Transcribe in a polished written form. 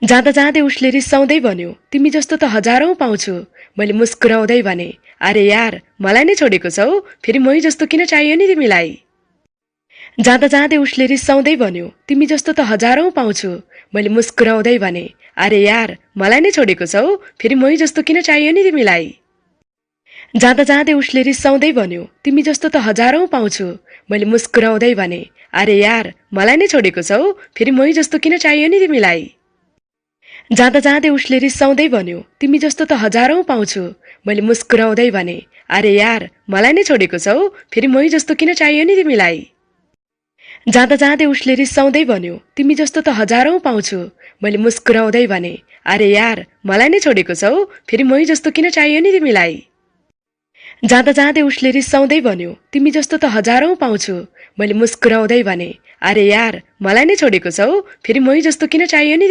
जाँदा जाँदै उसले रिसाउँदै भन्यो, तिमी जस्तो त हजारौं पाउँछु। मैले मुस्कुराउँदै भने, अरे यार, मलाई नै छोडेको छौ, फेरि मै जस्तो किन चाहियो नि तिमीलाई? जाँदा जाँदै उसले रिसाउँदै भन्यो, तिमी जस्तो त हजारौं पाउँछु। मैले मुस्कुराउँदै भने, अरे यार, मलाई नै छोडेको छौ, फेरि मै जस्तो किन चाहियो नि तिमीलाई? जाँदा जाँदै उसले रिसाउँदै भन्यो, तिमी जस्तो त हजारौं पाउँछु। मैले मुस्कुराउँदै भने, अरे यार, मलाई नै छोडेको छौ, फेरि मै जस्तो किन चाहियो नि तिमीलाई? जाँदा जाँदै उसले रिसाउँदै भन्यो, तिमी जस्तो त हजारौं पाउँछु। मैले मुस्कुराउँदै भने, अरे यार, मलाई नै छोडेको छौ, फेरि मै जस्तो किन चाहियो नि तिमीलाई? जाँदा जाँदै उसले रिसाउँदै भन्यो, तिमी जस्तो त हजारौं पाउँछु। मैले मुस्कुराउँदै भने, अरे यार, मलाई नै छोडेको छौ, फेरि मै जस्तो किन चाहियो नि तिमीलाई? जाँदा जाँदै उसले रिसाउँदै भन्यो, तिमी जस्तो त हजारौं पाउँछु। मैले मुस्कुराउँदै भने, अरे यार, मलाई नै छोडेको छौ, फेरि मै जस्तो किन चाहियो नि